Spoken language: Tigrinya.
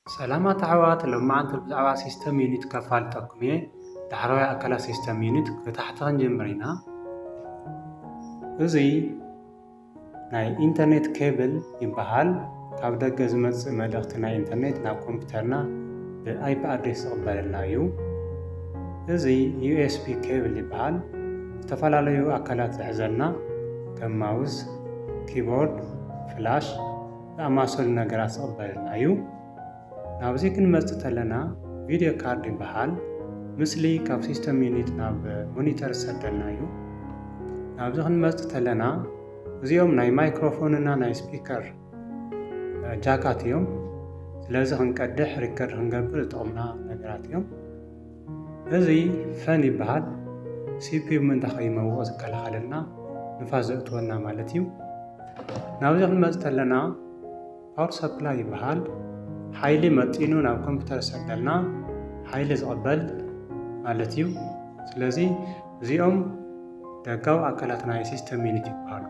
ሰላማት ኣሕዋት፣ ሎማዓንቲ ብዛዕባ ሲስተም ዩኒት ከፋልጠኩም እየ። ዳሕረዋይ ኣካላት ሲስተም ዩኒት ክታሕቲ ክንጅምር ኢና። እዚ ናይ ኢንተርኔት ኬብል ይበሃል። ካብ ደገ ዝመጽእ መልእኽቲ ናይ ኢንተርኔት ናብ ኮምፒውተርና ብ IP ኣድሬስ ዝቕበለልና እዩ። እዚ ዩ ኤስ ቢ ኬብል ይበሃል። ዝተፈላለዩ ኣካላት ዝሕዘልና ከም ማውስ፣ ኪቦርድ፣ ፍላሽ ዝኣማሰሉ ነገራት ዝቕበለልና እዩ። ናብዚ ክንመጽእ ተለና ቪድዮ ካርድ ይበሃል። ምስሊ ካብ ሲስተም ዩኒት ናብ ሞኒተር ዝሰደልና እዩ። ናብዚ ክንመጽእ ተለና እዚኦም ናይ ማይክሮፎንና ናይ ስፒከር ጃካት እዮም። ስለዚ ክንቀድሕ ሪከርድ ክንገብር ዝጠቕሙና ነገራት እዮም። እዚ ፈን ይበሃል። ሲፒዩ ምእንታ ከይመውቕ ዝከላኸለልና፣ ንፋስ ዘእትወልና ማለት እዩ። ናብዚ ክንመጽእ ተለና ፓወር ሰፕላይ ይበሃል። ሓይሊ መጢኑ ናብ ኮምፒውተር ዝሰደልና ሓይሊ ዝቕበል ማለት እዩ። ስለዚ እዚኦም ደጋዊ ኣካላት ናይ ሲስተም ዩኒት ይበሃሉ።